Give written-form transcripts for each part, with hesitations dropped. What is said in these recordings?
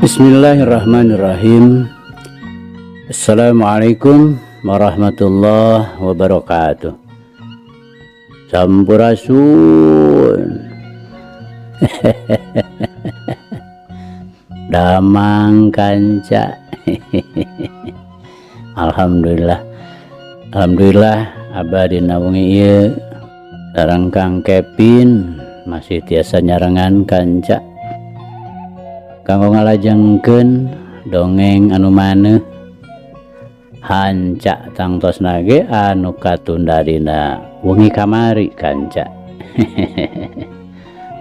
Bismillahirrahmanirrahim. Assalamualaikum warahmatullahi wabarakatuh. Sampurasun. Damang kanca. Alhamdulillah. Alhamdulillah abah dina wengi ieu sareng Kang Kevin masih tiasa nyarengan kanca. Kanggo ngalajengkeun dongeng anu maneuh hanca tangtosna ge anu katunda dina wengi kamari kanca.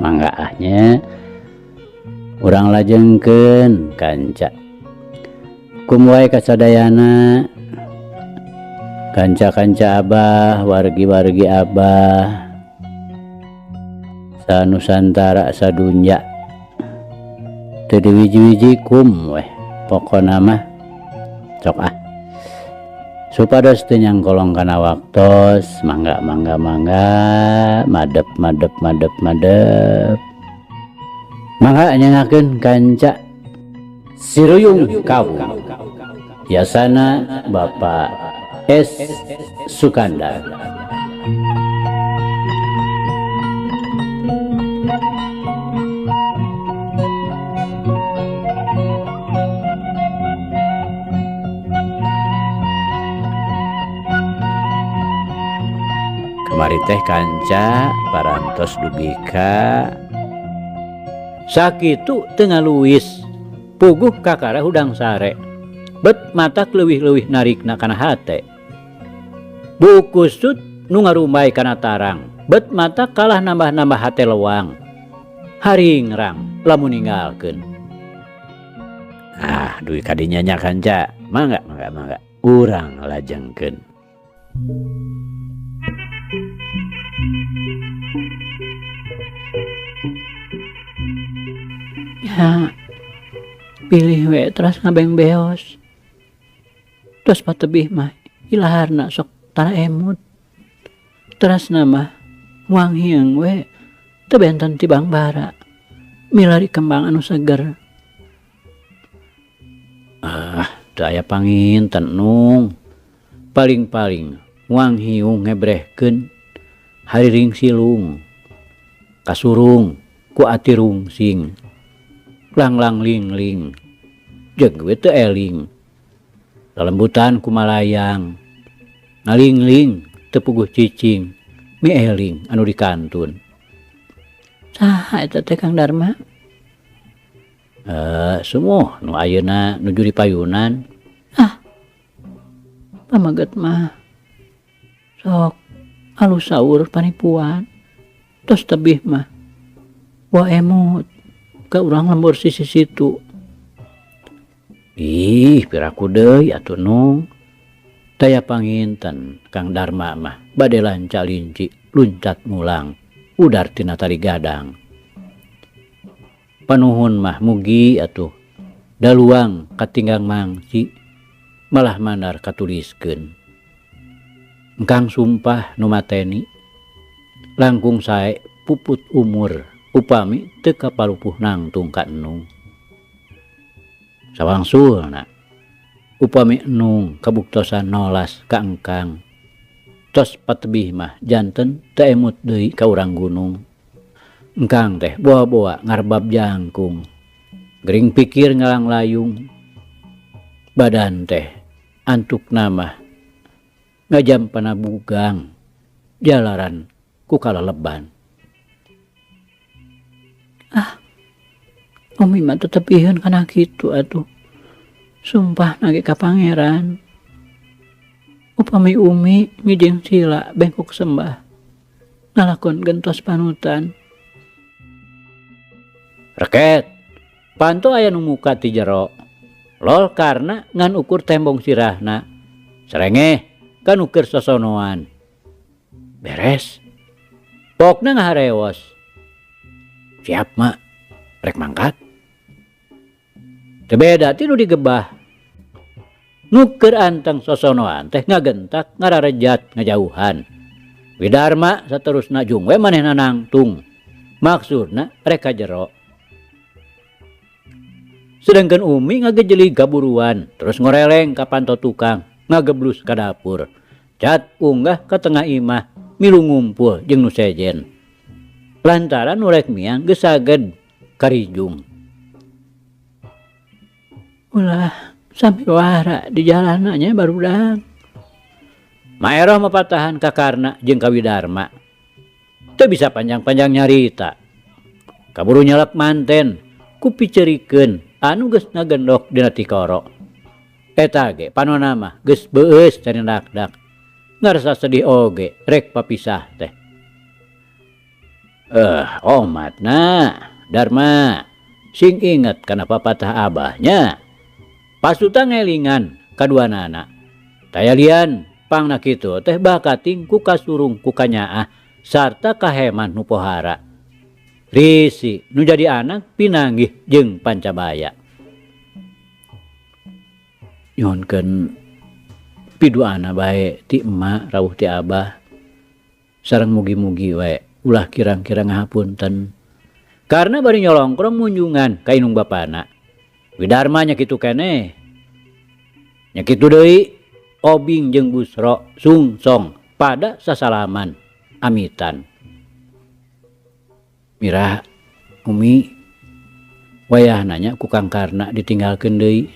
Mangga ah nya urang lajengkeun kanca. Kum wae kasadayana kanca-kanca abah, wargi-wargi abah sanusantara sadunya teu diwiji-wiji kum weh pokona mah sok ah supados teu nyangkolong kana waktos mangga mangga mangga madep madep madep madep mangga nyengakeun kanca Siruyung Kawung yasana Bapak S Sukandar. Kamari teh kanca parantos dugi ka sakitu teu ngaluwis puguh kakara hudang sare bet matak leuwih-leuwih narikna kana hate bukusut nu ngarumbai kana tarang bet mata kalah nambah-nambah hate lewang haringrang lamun ninggalkeun. Ah dugi kadinya nya kanca mangga mangga mangga urang lajengkeun. Ya, pilih we teras ngabeng beos. Terus patebih mah ilaharna sok tara emut. Teras nama wang hieng we teu benten ti Bangbara. Milari kembang anu seger. Ah, teu aya panginten nung. Paling-paling wang hiung ngebrehkeun hariring silung. Kasurung ku ati rungsing. Langlang ling-ling. Jeung we teu eling. Lalembutan ku malayang. Ngalingling teu puguh cicing. Mi eling anu dikantun. Saha eta teh Kang Darma? Sumuh nu ayeuna nuju di payunan. Ah. Pamaget mah sok alus saur panipuan. Tos tebih mah wa emut ka urang lembur sisi situ. Ih, piraku deui atuh nung. Taya panginten Kang Darma mah bade lanca linci luncat mulang udar tina tali gadang. Panuhun mah mugi atuh daluang katinggang mangsi malah mandar katuliskeun. Engkang sumpah nu mateni langkung sae puput umur upami teu kapalupuh nangtung ka enung. Sawangsulna upami enung kabuktosan nolas ka engkang tos patebih mah janten teu emut deui ka urang gunung. Engkang teh boa-boa ngarbab jangkung gering pikir ngalanglayung badan teh antuk nama ngajam panabugang jalaran ku kalaleban. Ah, umi mah tetep iheun kana kitu atuh. Sumpah nage ka pangeran. Upami umi ngijing sila bengkok sembah ngalakon gentos panutan. Reket, panto aya nu muka ti jero. Lol karna ngan ukur tembong sirahna. Serengeh kan ukur sosonoan. Beres. Pokna ngaharewos. Siap mak, rek mangkat. Teu beda ti nu digebah. Nuker anteng sosonoan teh ngagentak ngararejat ngajauhan. Widarma saterusna jung we manehna nangtung. Maksudna rek ka jero. Sedangkan Umi ngagejelig kaburuan terus ngoreleng ka panto tukang ngageblus ka dapur. Cat unggah ka tengah imah milu ngumpul jeung nu sejen. Lantaran nu rek miang geus saged karijung. Ulah sampai wara di jalanna nya barudak. Maeroh mapatahan ka Karna jeung ka Widarma. Teu bisa panjang-panjang nyarita. Kaburu nyelek manten ku picerikeun anu geus ngagendok dina tikoro. Eta ge panona mah geus beueus carindak-dak. Ngarasa sedih oge rek papisah teh. Omatna Darma sing inget kana papatah abahnya. Pasuta ngelingan kaduanana. Tayalian pangna kitu teh bakating ku kasurung ku kanyaah sarta kaheman nu pohara. Risi nu jadi anak pinanggih jeung pancabaya. Nyuhunkeun piduana bae ti emak rawuh ti abah. Sareng mugi-mugi wae ulah kirang-kirang ngahapunten. Karena bari nyolongkrong munjungan ka indung bapana. Widarma nya kitu keneh. Nya kitu deui Obing jeung Busro sungsong pada sasalaman amitan. Mirah Umi wayahna nya ku Kang Karna ditinggalkeun deui.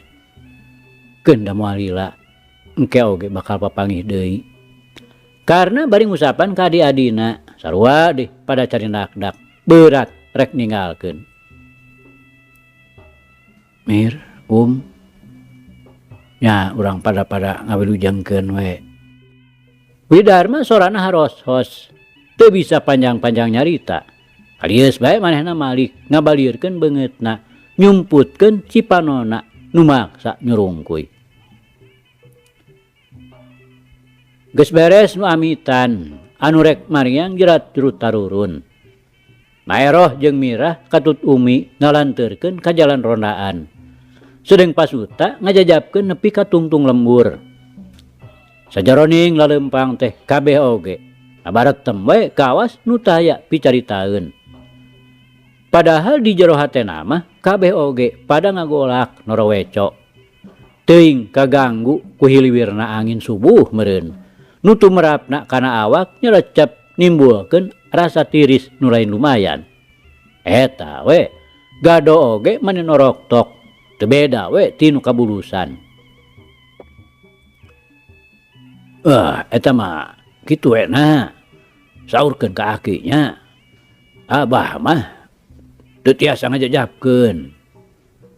Keun da moal lila engke oge bakal papanggih deui. Karena bari ngusapan ka adi-adina sarua deh pada carindak-dak berat rek ninggalkeun. Mir, nya urang pada-pada ngawilujengkeun we. Widarma sorana haros-hos teu bisa panjang-panjang nyarita. Alieus bae manehna malik ngabalirkeun beungeutna nyumputkeun cipanona nu maksa nyurungkuy. Geus beres nu amitan anu rek mariang jerat jurut tarurun. Maeroh jeung Mirah katut Umi ngalanteurkeun ka jalan rondaan. Sedeng pasuta ngajajabkeun nepi ka tungtung lembur. Sajaroning lalempang teh kabeh oge. Ngabaretem we kawas nu taya picaritaeun. Padahal di jero hatena mah kabeh oge pada ngagolak noroweco. Teuing kaganggu ku hiliwirna angin subuh meureun. Nu tumerapna kana awak nyerecep nimbulkeun rasa tiris nu lain lumayan. Eta we gado oge mani noroktok. Teu beda we ti nu kabulusan. Eta mah kitu we na. Saurkeun ka aki nya. Abah mah teu tiasa ngajajabkeun.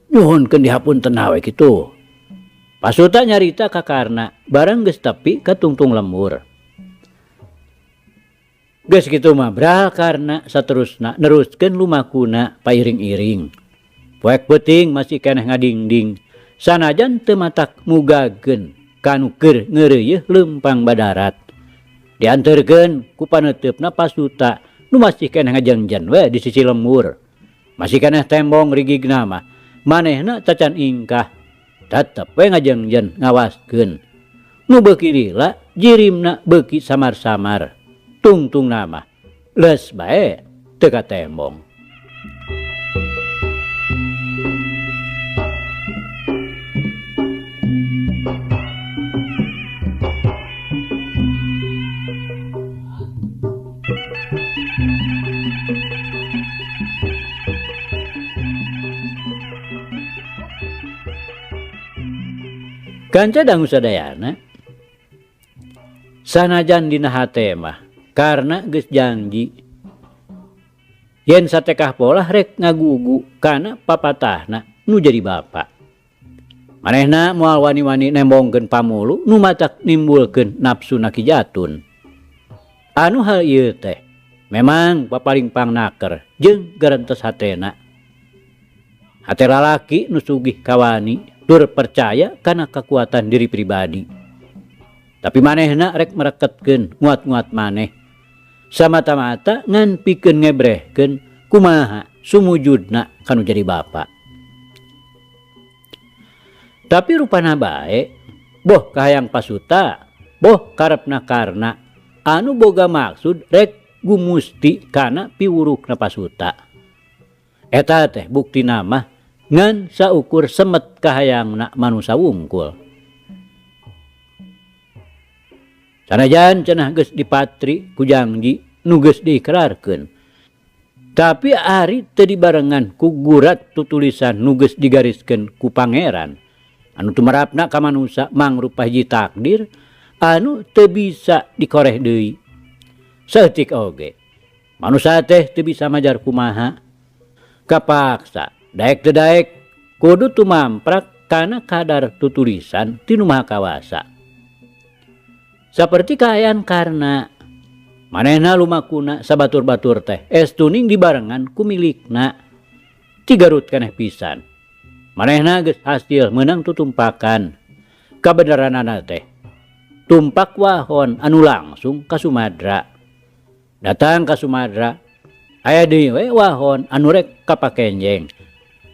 Nyuhunkeun dihapunten we kitu. Pasuta nyarita ka Karna bareng geus tepi ka tungtung lembur. Geus kitu mah bral Karna saterusna neruskeun lumakuna pairing-iring. Poek peuting masih keneh ngadingding sanajan teu matak mugageun kanu keur ngeureuyeuh leumpang badarat. Dianterkeun ku paneuteup pasuta nu masih keneh ngajengjen we di sisi lembur. Masih keneh tembong rigigna mah manehna cacan ingkah tetep we ngajengjen ngawaskeun. Nu beuki lila jirimna beuki samar-samar. Tungtungna mah leus bae teu katembong. Kanca dangu sadayana sanajan dina hate mah karena geus janji yen satekah polah rek ngagugu kana papatahna nu jadi bapa. Manehna moal wani-wani nembongkeun pamulu nu matak nimbulkeun nafsu na kijatun. Anu hal ieu teh memang papaling pangnaker jeung garentes hatena. Hate lalaki nu sugih kawani tur percaya kana kekuatan diri pribadi. Tapi manehna rek mereketkeun nguat-nguat maneh. Samata-mata ngan pikeun ngebrehkeun kumaha sumujudna kanu jadi bapa. Tapi rupana bae boh kahayang pasuta, boh karepna karna anu boga maksud rek gumusti kana piwurukna pasuta. Eta teh buktina mah Ngan saukur semet kahayangna manusa wungkul. Sanajan cenah geus dipatri ku jangji nu geus diikrarkeun. Tapi ari teu dibarengan ku gurat tutulisan nu geus digariskeun ku Pangeran anu tumerapna ka manusa mangrupa hiji takdir anu teu bisa dikoreh deui. Saeutik oge, manusa teh teu bisa majar kumaha. Kapaksa daek teu daek kudu tumamprak kana kadar tutulisan ti Nu Maha Kawasa. Saperti kaayaan Karna, manehna lumakuna sabatur-batur teh estuning dibarengan ku milikna. Ti Garut keneh pisan. Manehna geus hasil meunang tutumpakan. Kabeneranana teh tumpak wahon anu langsung ka Sumadra. Datang ka Sumadra, aya deui we wahon anu rek ka Pakenjeng.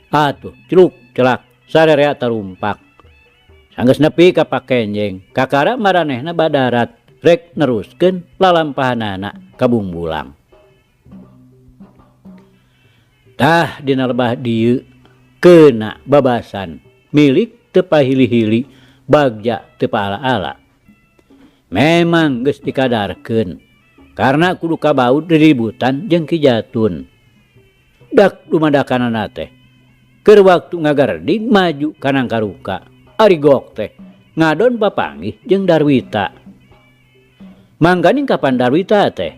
Atuh celuk celak sarerea tarumpak. Sanggeus nepi ka Pakenjeng, kakara maranehna badarat rek neruskeun lalampahanana ka Bungbulang. Tah dina lebah dieu keuna babasan milik teu pahili-hili bagja teu paala-ala. Memang geus dikadarkeun karna kudu kabaud riributan jeung Ki Jatun. Dak dumadakanana teh keur waktu ngagaredig maju ka Nangkaruka, ari gok teh ngadon papanggih jeung Darwita. Mangkaning kapan Darwita teh?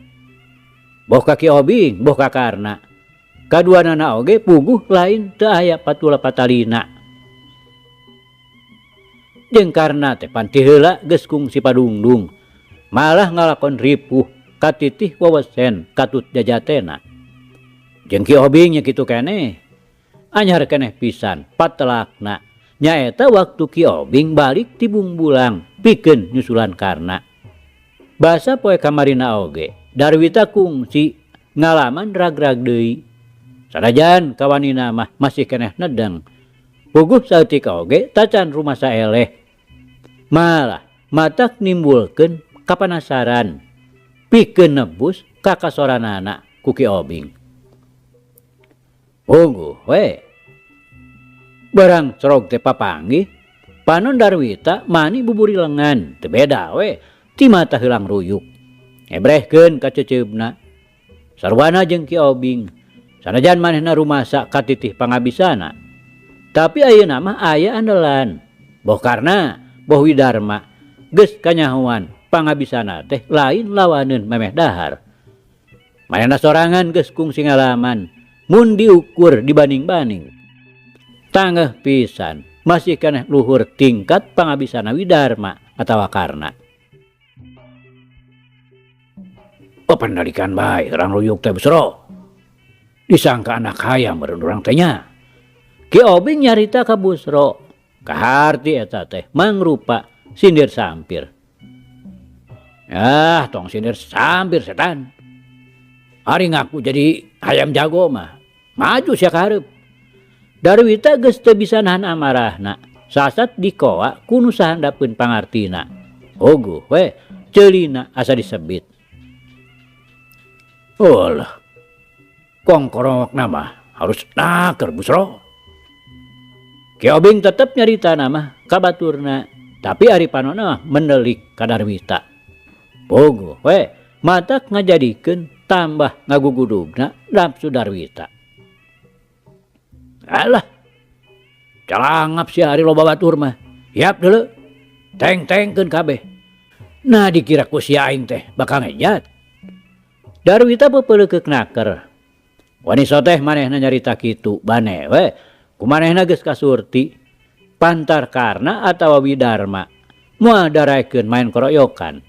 Boh ka Ki Obing, boh ka Karna. Kaduanana oge puguh lain teu aya patula patalina. Jeung Karna teh pan ti heula geus kungsi padungdung, malah ngalakon ripuh katitih wewesen katut jajatena. Jeung Ki Obing nya kitu keneh. Anyar keneh pisan patelakna nyaeta waktu Ki Obing balik ti Bungbulang pikeun nyusulan Karna. Basa poe kamarina oge Darwita kungsi ngalaman rag-rag deui. Sanajan kawanina mah masih keneh nedeng. Puguh saeutik oge tacan rumasa eleh. Malah matak nimbulkeun kapanasaran pikeun nebus kakasoranana ku Ki Obing. Puguh we. Barang cerog teh papanggih, panon Darwita mani buburi lengan, teu beda we ti mata heulang ruyuk. Ngebrehkeun ka ceceubna. Sarwana jeung Ki Obing, sanajan manehna rumasa katitih pangabisana. Tapi ayeuna mah aya andalan. Boh Karna, boh Widarma, geus kanyahoan pangabisana teh lain lawaneun memeh dahar. Manehna sorangan geus kungsi ngalaman. Mun diukur dibanding-banding, tangeh pisan masih keneh luhur tingkat pangabisana Widarma atawa Karna. Oh, pendalikan bae urang ruyuk teh Busro. Disangka anak hayam meureun urang teh nya. Ki Obing nyarita ka Busro, kaharti eta teh mangrupa sindir sampir. Ah, tong sindir sampir setan. Ari ngaku jadi hayam jago mah. Maju sia ka hareup. Darwita geus teu bisa nahan amarahna. Sasat dikoa ku nu sahandapeun pangartina. Oguh we ceulina asa disebit. Olah. Kongkorongokna mah harus naker Busro. Ki Obing tetep nyaritana mah ka baturna, tapi ari panonna mah menelik ka Darwita. Puguh we matak ngajadikeun tambah ngagugudugna nafsu Darwita. Alah, calangap si ari loba batur mah. Hiap deuleu, teng-tengkeun kabeh. Nah dikira ku si aing teh bakal ngejat. Darwita peupeuleukeuk naker. Wani soteh manehna nyarita kitu, bane we ku manehna geus kasurti. Pantar Karna atawa Widarma moal daraekeun main koroyokan.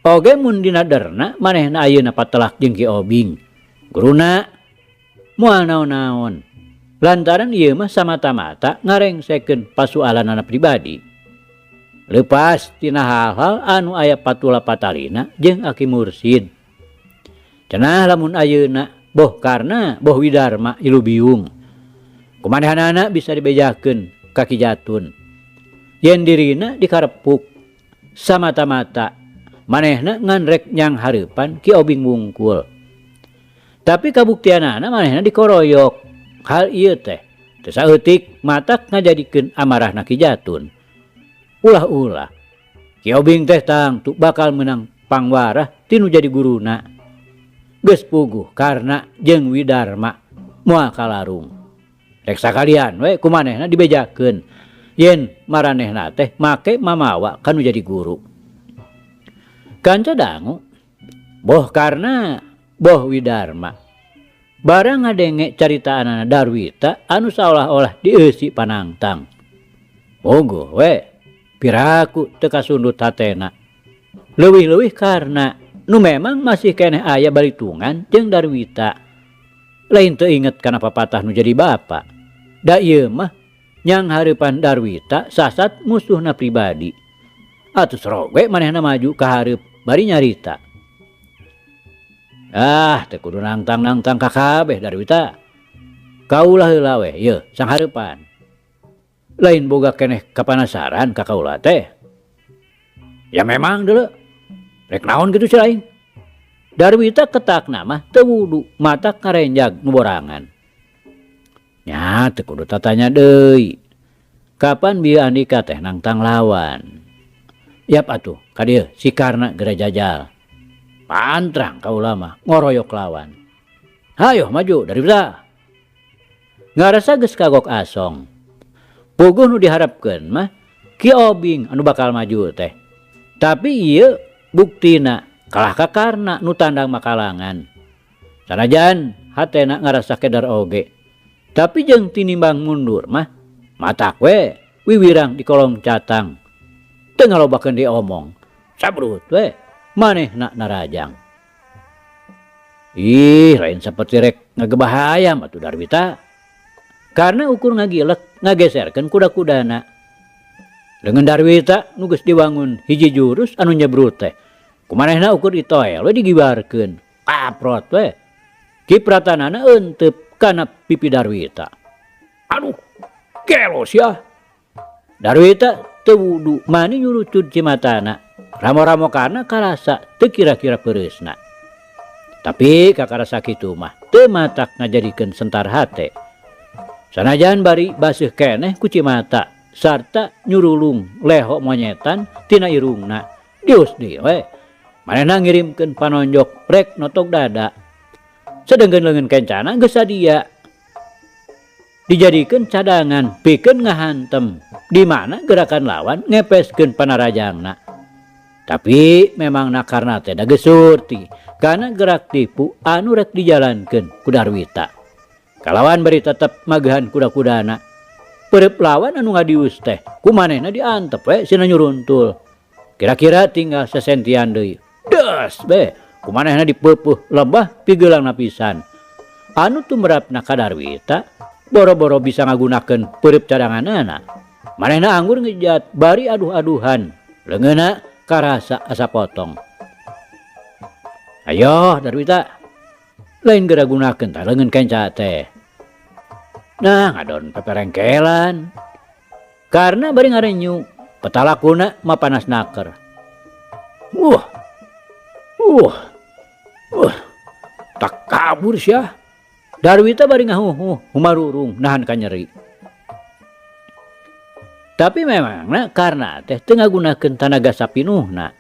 Oge mun dina derna manehna ayeuna patelak jeung Ki Obing. Guruna moal naon-naon. Lantaran ieu mah samata-mata ngarengsekeun pasualanana pribadi. Leupas tina hal-hal anu aya patula patalina jeung Aki Mursid. Cenah lamun ayeuna boh Karna boh Widarma ilu biung. Kumanehanana bisa dibejakeun ka Ki Jatun. Yen dirina dikarepuk samata-mata manehna ngan rek nyang hareupan Ki Obing wungkul. Tapi kabuktianana manehna dikoroyok. Hal ieu teh Teu saeutik matak ngajadikeun amarahna Ki Jatun. Ulah-ulah Ki Obing teh tangtu bakal meunang pangwarah ti nu jadi guruna. Geus puguh Karna jeung Widarma moal kalarung. Rek sakalian we ku manehna dibejakeun yen maranehna teh make mamawa ka nu jadi guru. Kanca dangu boh Karna boh Widarma. Barang ngadenge caritaanana Darwita anu saolah-olah dieusi panangtang. Puguh we piraku teu kasundut hatena. Leuwih-leuwih Karna nu memang masih keneh aya balitungan jeung Darwita. Lain teu inget kana papatah nu jadi bapa. Da ieu mah nyang hareupan Darwita sasat musuhna pribadi. Atuh seroge manehna maju ka hareup bari nyarita. Ah, teu kudu nangtang-nangtang kakabeh Darwita. Kaulah heula we yeuh sanghareupan. Lain boga keneh kapanasaran ka kaula teh. Ya memang deuleu. Rek naon kitu sia aing. Darwita ketakna mah teu wudu, matak ngarenjag nu borangan. Nya teu kudu tatanya deui. Kapan bieu andika teh nangtang lawan? Yap atuh ka dieu si Karna geura jajal. Pantrang kaula mah ngoroyok lawan. Hayoh maju Darwita. Ngarasa geus kagok asong. Puguh nu diharapkeun mah Ki Obing anu bakal maju teh. Tapi ieu buktina kalah ka Karna nu tandang makalangan. Sanajan hatena ngarasa keder oge. Tapi jeung tinimbang mundur mah matak we wiwirang di kolong catang. Teu ngalobakeun diomong. Sabrut we manehna narajang. Ih, lain saperti rek ngagebah hayam atuh Darwita. Karna ukur ngagilek ngageserkeun kuda-kudana. Leungeun Darwita nu geus diwangun hiji jurus anu nyebrut teh. Kumanehna ukur ditoel we digibarkeun. Kaprot we. Kipratanana euteup kana pipi Darwita. Aduh, gelo sia. Darwita teu wudu mani nyurucud cimatana. Ramo-ramo karna karasa teu kira-kira peureusna. Tapi kakarasa kitu mah teu matak ngajadikeun sentar hate. Sanajan bari baseuh keneh ku cimata sarta nyurulung leho monyetan tina irungna. Dius deui we. Manehna ngirimkeun panonjok rek notok dada. Sedengkeun leungeun kencana geus sadia. Dijadikeun cadangan pikeun ngahantem di mana gerakan lawan ngepeskeun panarajangna. Tapi memang nakarna teh da geus surti kana gerak tipu anu rek dijalankeun ku Darwita. Kalawan bari tetep magehan kuda-kudana. Peureup lawan anu ngadius teh ku manehna diantep we sina nyuruntul. Kira-kira tinggal sesentian deui. Des be ku manehna dipeupuh lebah pigeulangna pisan. Anu tumrapna ka Darwita boro-boro bisa ngagunakeun peureup cadanganana. Manehna anggur ngejat bari aduh-aduhan. Leungeunna karasa asa potong. Ayo Darwita, lain geura gunakeun tah leungeun kenca teh. Nah ngadon peperengkelan. Karena bari ngarenyu, petalakuna mah panas naker. Wah, wah, wah, tak kabur sia. Darwita bari ngahuhuh, humarurung nahan kanyeri. Tapi memang na karena teh teu ngagunakeun tanaga sapinuhna.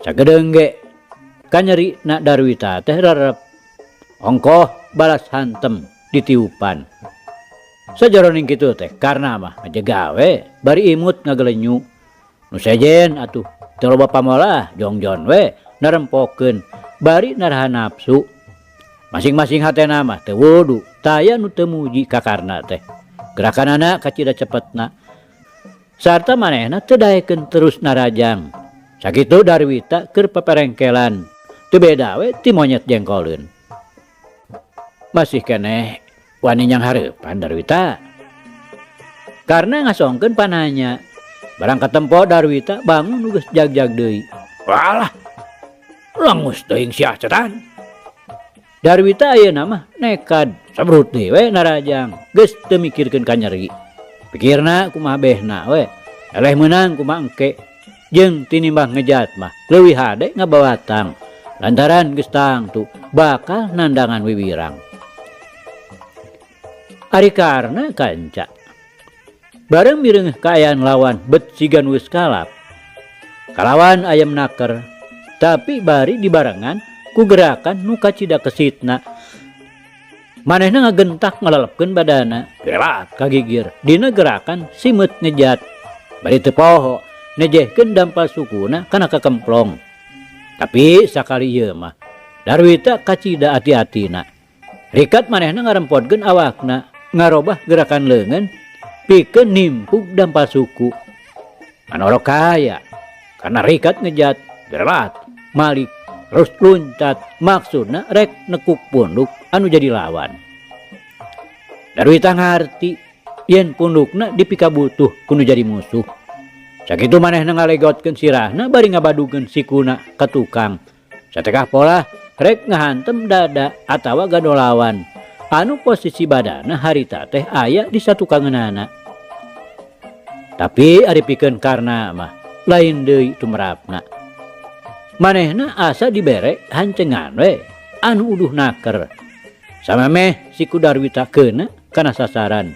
Sagedeung ge kanyeri na Darwita teh rerep. Ongkoh balas hantem ditiupan. Sajaroning kitu teh karena mah ngajegawe bari imut ngagelenyu. Nu sejen atuh teu loba pamolah jongjon we narempokeun bari narahan nafsu. Masing-masing hatena mah teu wudu, taya nu teu muji ka Karna teh. Gerakanana kacida cepetna. Sarta manehna teu daekeun terus narajang. Sakitu Darwita keur peperengkelan. Teu beda we ti monyet jengkoleun. Masih keneh wani nyang hareupan Darwita. Karna ngasongkeun pananya. Barang katempo Darwita bangun nu geus jag-jag deui. Walah. Lengus teuing sia cetan. Darwita ayeuna mah nekad sabrut deui we narajang. Geus teu mikirkeun kanyeri. Pikirna kumaha behna we. Eleh meunang kumaha engke. Jeung tinimbang ngejat mah leuwih hade ngabawatang. Lantaran geus tangtu bakal nandangan wiwirang. Ari Karna kanca. Bareng mireungeuh kaayaan lawan bet siga nu geus kalap. Kalawan ayam naker, tapi bari dibarengan ku gerakan nu kacida kesitna. Manehna ngagentak ngalelepkeun badana, gerak kagigir dina gerakan simeut ngejat. Bari teu poho nejehkeun dampal sukuna kana kakemplong. Tapi sakali ieu mah Darwita kacida ati-atina. Rikat manehna ngarempodkeun awakna, ngarobah gerakan leungeun pikeun nimpug dampal suku. Manorok kaya karena rikat ngejat, gerat, malik, terus luncat, maksudna rek nekuk punduk anu jadi lawan. Darwita ngarti yen pundukna dipikabutuh kudu jadi musuh. Sakitu manehna ngalegotkeun sirahna bari ngabadugeun sikuna ka tukang. Satekah polah rek ngahantem dada atawa gadolawan anu posisi badana harita teh aya di satukangeunana. Tapi ari pikeun Karna mah lain deui tumerapna. Manehna asa dibere hancengan we anu uduh naker. Samemeh siku Darwita keuna kana sasaran.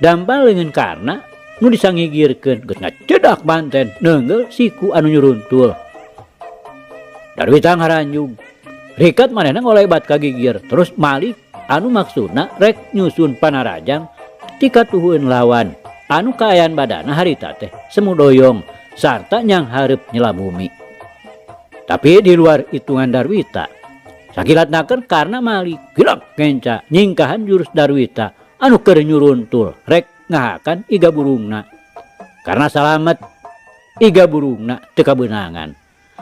Dampal leungeun Karna nu disangigirkeun geus ngacedak manten neunggel siku anu nyuruntul. Darwita ngaranjug. Rikat manehna ngolebat ka gigir terus malik anu maksudna rek nyusun panarajang ti katuhueun lawan anu kaayaan badana harita teh semu doyong sarta nyang hareup nyela bumi. Tapi di luar hitungan Darwita, sakilat naker Karna malik gilak ngenca nyingkahan jurus Darwita anu keur nyuruntul rek ngahakan iga burungna. Karena salamet iga burungna teu kabeunangan.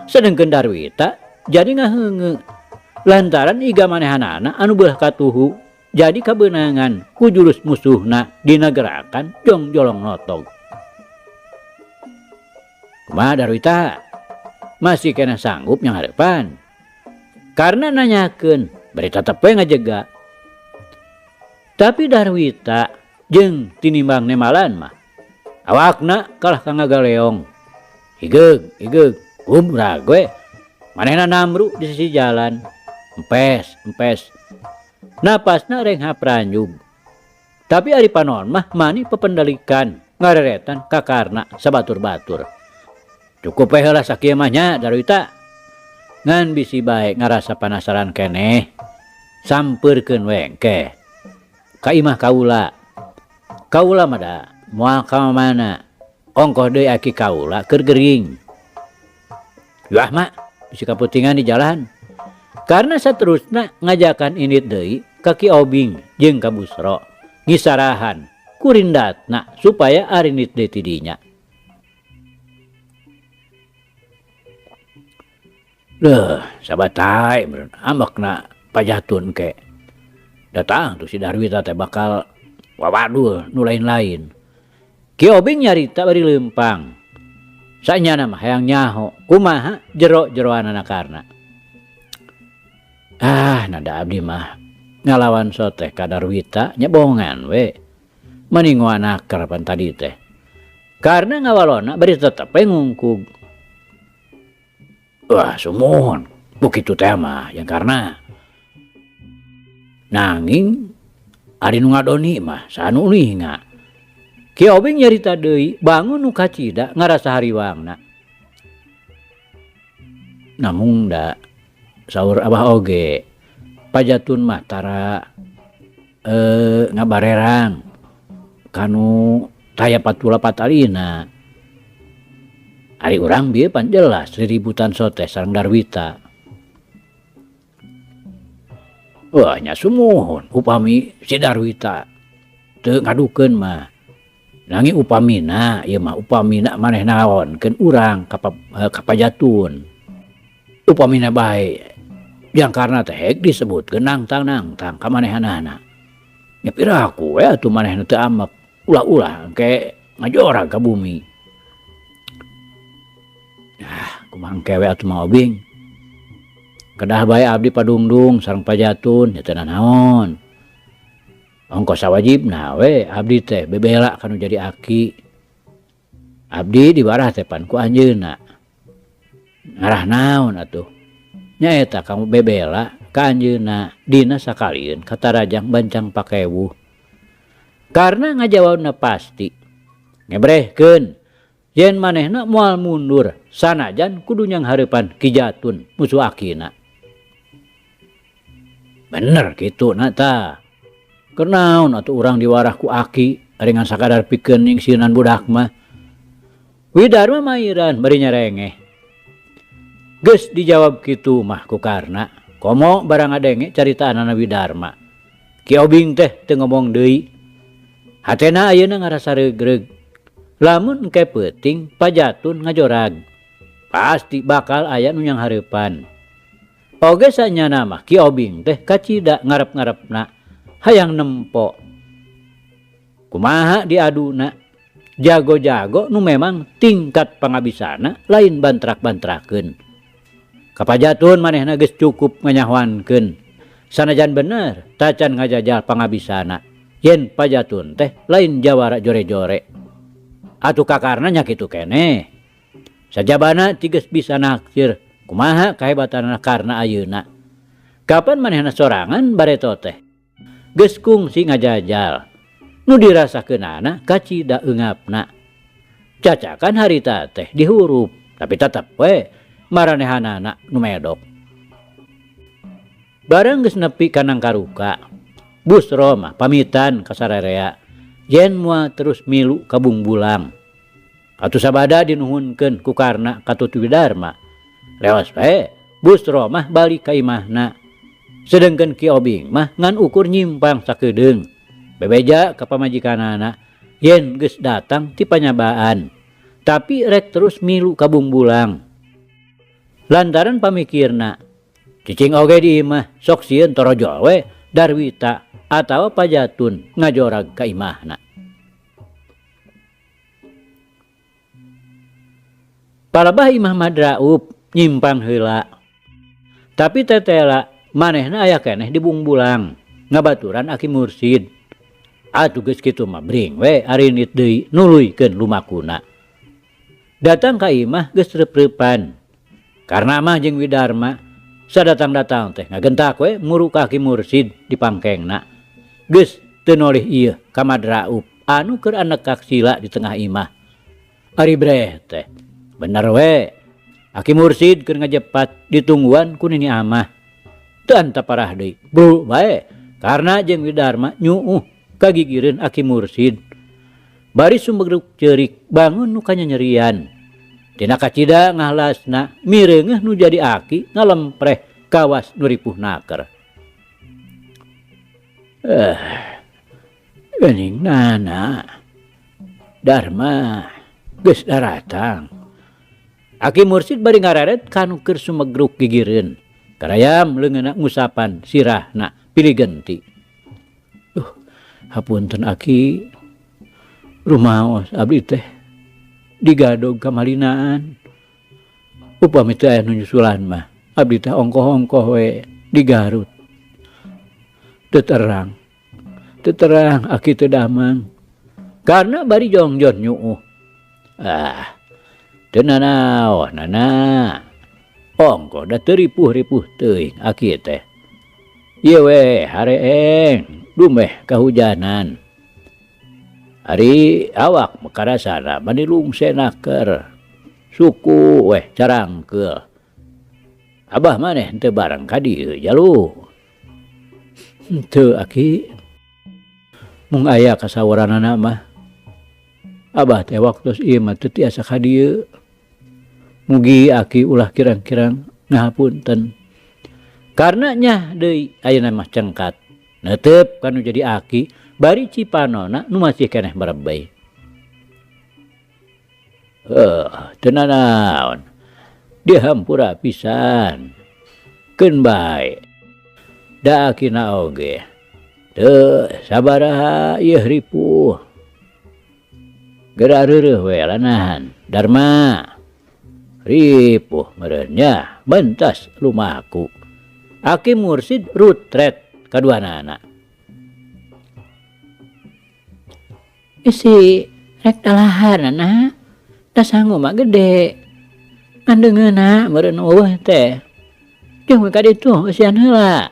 Sedengkeun Darwita jadi ngaheungeut lantaran iga manehanana anu beulah katuhu jadi kabeunangan ku jurus musuhna dina gerakan jongjolong notog. Kumaha Darwita? Masih kena sanggup yang harapan. Karena nanyakeun bari tetep we ngajega. Tapi Darwita jeung tinimbang nemalan mah awakna kalah ka ngagaleong. Higeug, higeug, gumrag we. Manehna namru di sisi jalan. Empes, empes. Napasna renghap ranjug. Tapi ari panon mah mani pependalikan ngareretan ka Karna sabatur-batur. Cukup we heula sakieu mah nya Darwita. Ngan bisi bae ngarasa panasaran keneh. Sampeurkeun we engke. Ka imah kaula. Kaula mah da moal ka mana. Ongkoh deui aki kaula keur gering. Yuah mak bisi kaputingan di jalan. Karena saterusna ngajakan indit deui ka Ki Obing jeung ka Busro ngisarahan kurindatna supaya arindit deui ti dinya. Leuh, sabatai meureun ambekna pajatun ke. Datang tuh si Darwita teh bakal wawadul nu lain-lain. Ki Obing nyarita bari leumpang. Sanyana mah hayang nyaho kumaha jero-jeroanana Karna. Ah, nada abdi mah ngalawan soteh ka Darwita nya bohongan we. Mani ngoanaker pan tadi teh. Karena ngawalona bari tetep we ngungkug. Wah, sumuhun. Begitu teh mah yang karena nanging ari nu ngadoni mah sanu uninga. Ki Obing nyarita deui bangun nu kacida ngarasa hariwangna. Namung da saur abah oge pajatun mah tara ngabarerang kanu taya patula patalina. Ari urang bieu pan jelas riributan soteh sareng Darwita. Wah nya sumuhun upami si Darwita teu ngadukeun mah. Nanging upamina ieu mah upamina maneh naonkeun urang ka pajatun. Upamina bae yang karena teh hek disebutkeun nangtang-nangtang ka manehanana. Nya piraku we atuh manehna teu amek ulah-ulah engke ngajorag ka bumi. Ah, kumaha engke we atuh Mang Obing. Kedah bae abdi padungdung sareng pajatun nya teu nanaon. Ongkos sawajibna we abdi teh bebela kanu jadi aki. Abdi dibarah teh pan ku anjeunna. Ngarah naon atuh? Nyaeta kamu bebela ka anjeunna dina sakalieun katarajang bancang pakewuh. Karna ngajawabna pasti. Ngebrehkeun yen manehna moal mundur sanajan kudu nyanghareupan Ki Jatun musuh akina. Bener kitu na tah. Keur naon atuh urang diwarah ku aki ari ngan sakadar pikeun nyingsieunan budak mah. Widarma mairan bari nyerengeh. Geus dijawab kitu mah ku Karna, komo barang ngadenge caritaanana Widarma. Ki Obing teh teu ngomong deui. Hatena ayeuna ngarasa reug-reug. Lamun engke peuting Pajatun ngajorag, pasti bakal aya nu nyanghareupan. Oge sanyana mah Ki Obing teh kacida ngarep-ngarepna hayang nempo. Kumaha diaduna jago-jago nu memang tingkat pangabisana lain bantrak-bantrakeun. Ka Pajatun manehna geus cukup nganyahoankeun. Sanajan bener tacan ngajajal pangabisana yen Pajatun teh lain jawara jore-jore. Atuh kakarna nya kitu keneh. Sajabana ti geus bisa naksir kumaha kahebatanana Karna ayeuna. Kapan manehna sorangan bareto teh geus kungsi ngajajal. Nu dirasakeunana kacida eungapna. Cacakan harita teh dihurup tapi tetep we maranehanana nu medok. Barang geus nepi ka Nangkaruka, Busro mah pamitan ka sararea yen moal terus milu ka Bungbulang. Atuh sabada dinuhunkeun ku Karna ka Tutu Widarma. Lewas bae Busro mah balik ka imahna. Sedengkeun Ki Obing mah ngan ukur nyimpang sakedeung. Bebeja ka pamajikanana yen geus datang ti panyabaan. Tapi rek terus milu ka Bungbulang. Lantaran pamikirna, cicing oge di imah sok sieun torojol we Darwita atawa Pajatun ngajorag ka imahna. Palebah imah Madraup nyimpang heula. Tapi tetela manehna aya keneh di Bungbulang ngabaturan Aki Mursid. Atuh geus kitu mah bring we arinit deui nuluykeun lumakuna. Datang ka imah geus reup-reupan. Karna mah jeung Widarma sadatang-datang teh ngagentak we muru ka Aki Mursid di pangkengna. Geus teu nolih ieu ka Madraup anu keur anekak sila di tengah imah. Ari breh teh bener we Aki Mursid keur ngajepat ditungguan ku Nini Amah. Teu anta parah deui bru bae Karna jeung Widarma nyuuh kagigireun Aki Mursid. Bari sumegruk ceurik bangun nu kanyanyerian. Tina kacida ngahlasna mireungeuh nu jadi aki ngalempreh kawas nu ripuh naker. Geuning nana Darma geus daratang. Aki Mursid bari ngareret kanu keur sumegruk gigireun. Karayam leungeunna ngusapan sirahna pilih genti. Duh, hapunten aki. Rumaos abdi teh digadog kamalinaan. Upami teu aya nu nyusulan mah abdi teh ongkoh-ongkoh we di Garut. Teu terang. Teu terang aki teu damang. Karena bari jongjon nyuuh. Ah, teu nanaon nana. Ongkoh da teu ripuh-ripuh teuing aki teh. Ieu we hareeng dumeh kahujanan. Ari awak makarasana mani lungse naker. Suku weh carangkeul. Abah maneh henteu bareng ka dieu jalu. Henteu aki. Mung aya kasawaranana mah. Abah teh waktos ieu mah teu tiasa ka dieu. Mugi aki ulah kirang-kirang ngahapunten. Karena nyah deui ayeuna mah cengkat. Neuteup kanu jadi aki bari cipanona nu masih keneh merebey. Teu nanaon. Dihampura pisan. Keun bae. Da akina oge. Teu sabaraha ieu ripuh. Geura reureuh we lanahan. Darma. Ripuh meureun nya mentas lumaku. Aki Mursid rutret kaduanana. Isi rek dalaharna da sangu mah gede. Ngandeungeunna meureun eueuh teh. Jeung we ka ditu eusian heula.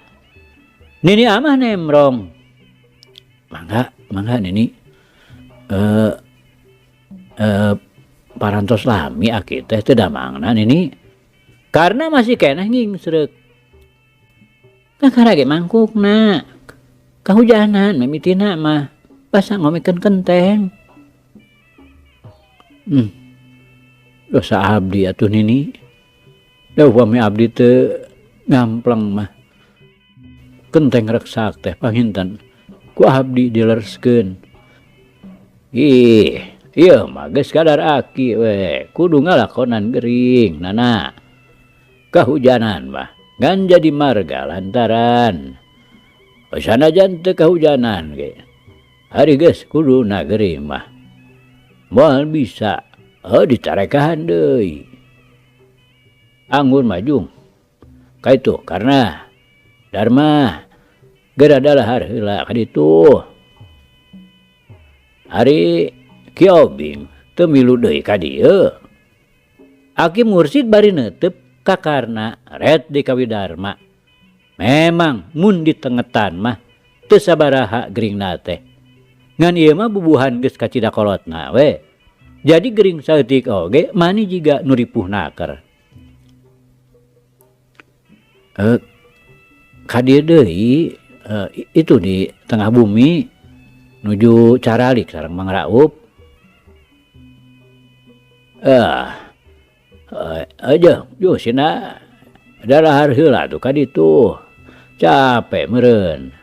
Nini Amah nemrong. Mangga Mangga Nini. Parantos lami aki teh teu damangna Nini. Karena masih keneh ngingsreuk. Kakara ge mangkukna. Kahujanan mimitina mah basa ngomekeun kenteng. Dosa abdi atuh Nini. Da upami abdi teu ngampleng mah. Kenteng reksak teh panginten ku abdi dilereskeun. Ih, ieu mah geus kadar aki we, kudu ngalakonan gering nana. Kahujanan mah ngan jadi marga lantaran. Sanajan teu kahujanan ge. Ari geus kuduna gering mah. Moal bisa dicarekahan deui. Anggur majung. Kaitu karena Dharma geura dalahar heula ka ditu. Ari Ki Obing teu milu deui ka dieu. Aki Mursid bari neuteup ka Karna ret di ka Widarma. Memang mun ditengetan mah teu sabaraha geringna teh. Ngan ieu mah bubuhan geus kacida kolotna we. Jadi gering saeutik oge mani jiga nu ripuh naker. Ka dieu deui itu di tengah bumi nuju caralik sareng Mang Raup. Aja juh sina dalahar heula atuh ka ditu. Capek meureun.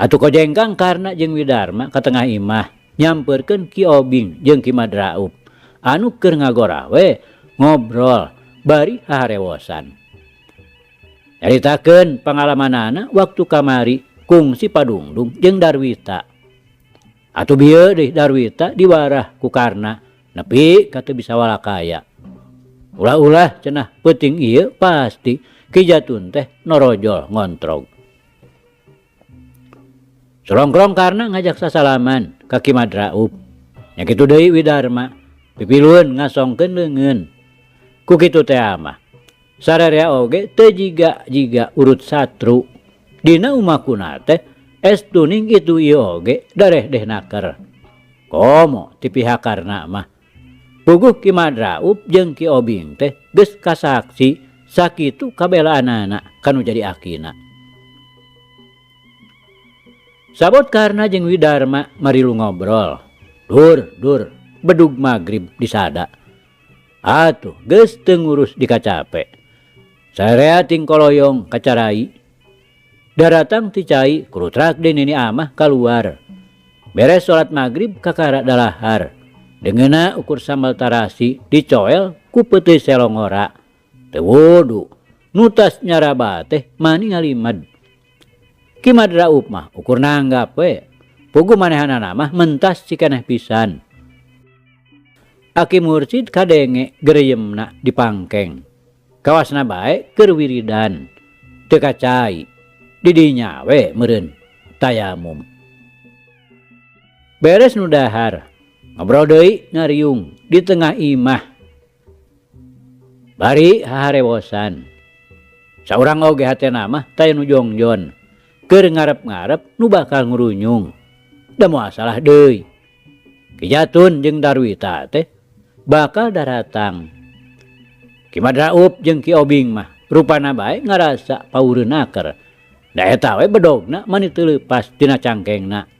Atuh kojengkang Karna jeung Widarma ka tengah imah nyampeurkeun Ki Obing jeung Ki Madraup anu keur ngagorah we ngobrol bari haharewosan. Nyaritakeun pangalamanana waktu kamari kungsi Padungdung jeung Darwita. Atuh bieu deui Darwita diwarah ku Karna nepi ka teu bisa walakaya. Ulah-ulah cenah peuting ieu pasti Ki Jatun teh norojol ngontrog. Surongkrong Karna ngajak sasalaman ka Ki Madraup. Nya kitu deui Widarma pipilueun ngasongkeun leungeun. Ku kitu teh mah sararea oge teu jiga-jiga urut satru. Dina umakuna teh es tuning itu ieu oge dareh deh naker. Komo ti pihak Karna mah. Puguh Ki Madraup jeung Ki Obing teh geus kasaksi sakitu kabelaanana kanu jadi akina. Sabot Karna jeung Widarma marilu ngobrol. Dur dur bedug magrib disada. Atuh geus teu ngurus dikacape. Sarea ting koloyong kacarai. Daratang ti cai kurutrak deui Nini Amah kaluar. Beres salat magrib kakara dalahar. Dengeuna ukur sambal tarasi dicoel ku peuteuy selongora. Teu wudu nutas nyaraba teh mani ngalimed. Ki Madraup mah ukur nanggap we. Puguh manehanana mah mentas cikeneh pisan. Aki Mursid kadenge gereyemna dipangkeng. Kawasna bae keur wiridan. Teu kacai. Di dinya we meureun tayamum. Beres nu dahar. Ngobrol deui ngariung di tengah imah. Bari haharewosan. Saurang oge hatena mah taya nu jongjon. Keur ngarep-ngarep nu bakal ngurunyung. Da moal salah deui. Ki Jatun jeung Darwita teh bakal daratang. Ki Madraup jeung Ki Obing mah rupana bae ngarasa paureun naker. Da eta we bedogna mani teu leupas tina cangkengna.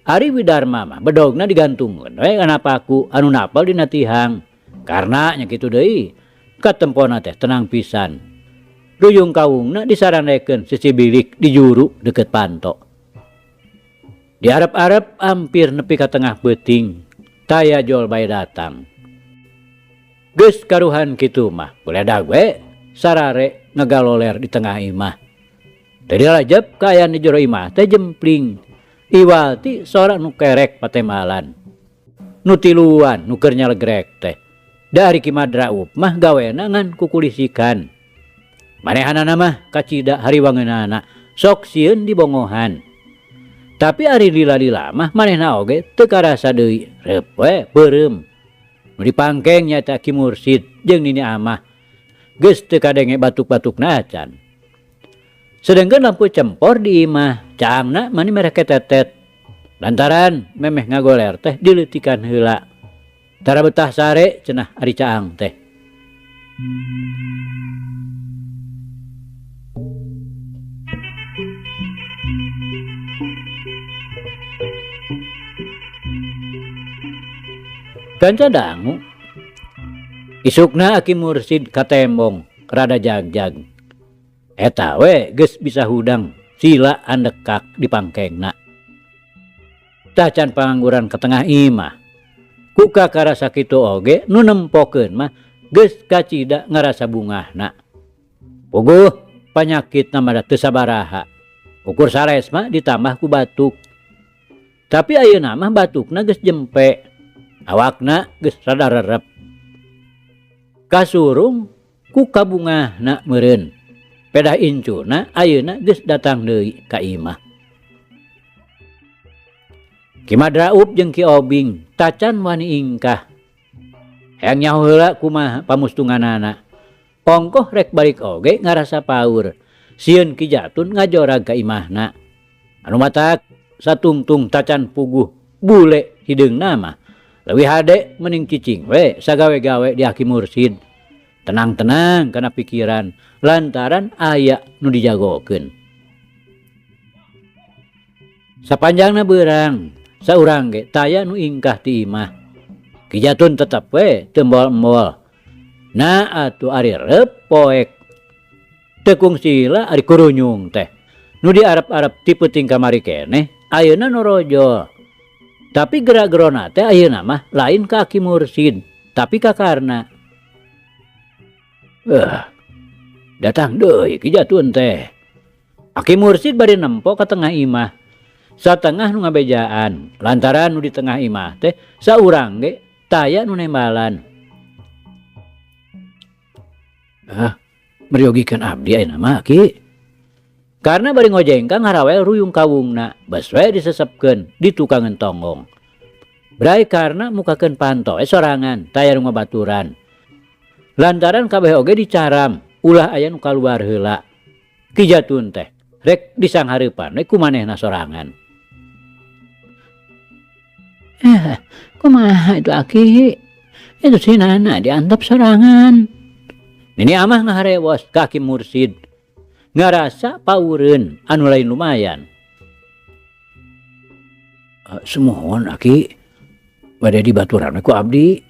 Ari Widarma mah bedogna digantungkeun we kana paku anu napel dina tihang. Karna nya kitu deui katempona teh tenang pisan. Ruyung kawungna disarandekeun sisi bilik di juru deukeut panto. Diarep-arep ampir nepi ka tengah peuting, taya jol bae datang. Geus karuhan kitu mah buledag we sarare ngagaloler di tengah imah. Teu dilajep kaayaan di jero imah teh jempling. Iwal ti sora nu kerek patemalan. Nu tiluan nu keur nyalegrek teh. Da ari Ki Madraup mah gawena ngan kukulisikan. Manehanana mah kacida hariwangeunana sok sieun dibongohan. Tapi ari lila-lila mah manehna oge teu karasa deui reup we beureum. Nu dipangkeng nyaeta Ki Mursid jeung Nini Amah. Geus teu kadenge batuk-batukna acan. Sedengkeun lampu cempor di imah, caangna mani mereh ketetet. Lantaran memeh ngagoler teh dileutikan heula. Tara betah sare cenah ari caang teh. Kanca dangu. Isukna Aki Mursid katembong rada jag-jag. Eta we geus bisa hudang sila andekak di pangkengna. Tacan pangangguran ke tengah imah. Ku kakarasa kitu oge nu nempokeun mah geus kacida ngarasa bungahna. Puguh panyakitna mah da teu sabaraha. Ukur sares mah ditambah ku batuk. Tapi ayeuna mah batukna geus jempe. Awakna geus rada rerep. Kasurung ku kabungahna meureun. Pedah incuna ayeuna geus datang deui ka imah. Ki Madraub jeung Ki Obing tacan wani ingkah. Hayang nyaho heula kumaha pamustunganana. Ongkoh rek balik oge ngarasa paur. Sieun Ki Jatun ngajorag ka imahna. Anu matak satungtung tacan puguh bule hideungna mah. Leuwih hade mending cicing we sagawe-gawe di Aki Mursid. Tenang-tenang kana pikiran lantaran aya nu dijagokeun. Sapanjangna beurang saurang ge taya nu ingkah ti imah. Ki Jatun tetep we teu embol-embol. Na atuh ari reup poek. Teu kungsila ari kurunyung teh. Nu diarep-arep ti peuting kamari keneh ayeuna norojol. Tapi gerak-gerona teh ayeuna mah lain ka Aki Mursid, tapi ka Karna. Datang deui Ki Jatun teh. Aki Mursid bari nempo ka tengah imah. Satengah nu ngabejaan, lantaran nu di tengah imah teh saurang ge taya nu nembalan. Meryogikeun abdi ayeuna mah Ki. Karena bari ngojengkang ngarawel ruyung kawungna, bes we disesepkeun di tukangan tonggong. Brai karena mukakeun panto sorangan taya nu ngabaturan. Lantaran kabeh oge dicaram, ulah aya nu kaluar heula. Ki Jatun teh rek disanghareupan we ku manehna sorangan. Kumaha itu Aki? Itu si Nana diantep sorangan. Nini amah ngaharewos ka Aki Mursid. Ngarasa paureun anu lain lumayan. Sumuhun Aki, bade dibaturan ku abdi.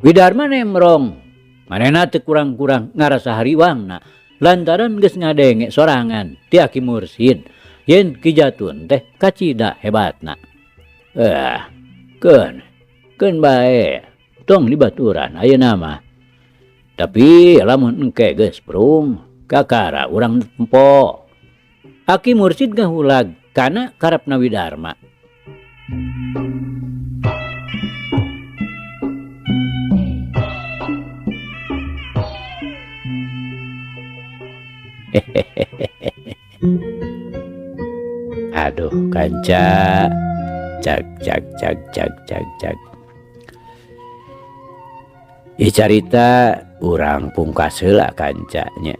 Widarma nemrong, manehna teu kurang-kurang ngarasa hariwangna lantaran geus ngadenge sorangan ti Aki Mursid yen Ki Jatun teh kacida hebatna. Keun bae tong dibaturan ayeuna mah. Tapi lamun engke geus prung kakara urang nempo. Aki Mursid ngahulag kana karepna Widarma. Aduh kanca, cak cak cak cak cak cak. Ieu carita urang pungkas heula kancanya.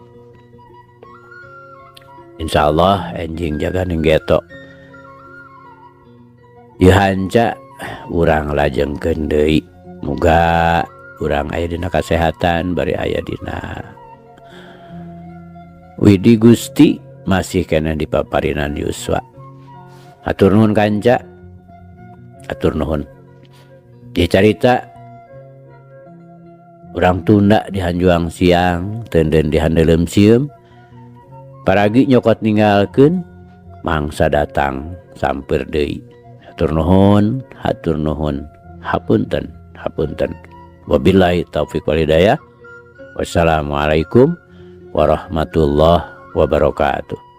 Insyaallah enjing jaga ning geto. Ieu hanca urang lajengkeun deui. Muga urang aya dina kasehatan bari aya dina Widi Gusti masih keneh di paparinan yuswa. Hatur nuhun kanca. Hatur nuhun. Ieu carita urang tunda di hanjuang siang, teunden di handeuleum sieum. Paragi nyokot ninggalkeun, mangsa datang sampeur deui. Hatur nuhun, hatur nuhun. Hapunten, hapunten. Wabillahi taufik wal hidayah. Wassalamualaikum warahmatullahi wabarakatuh.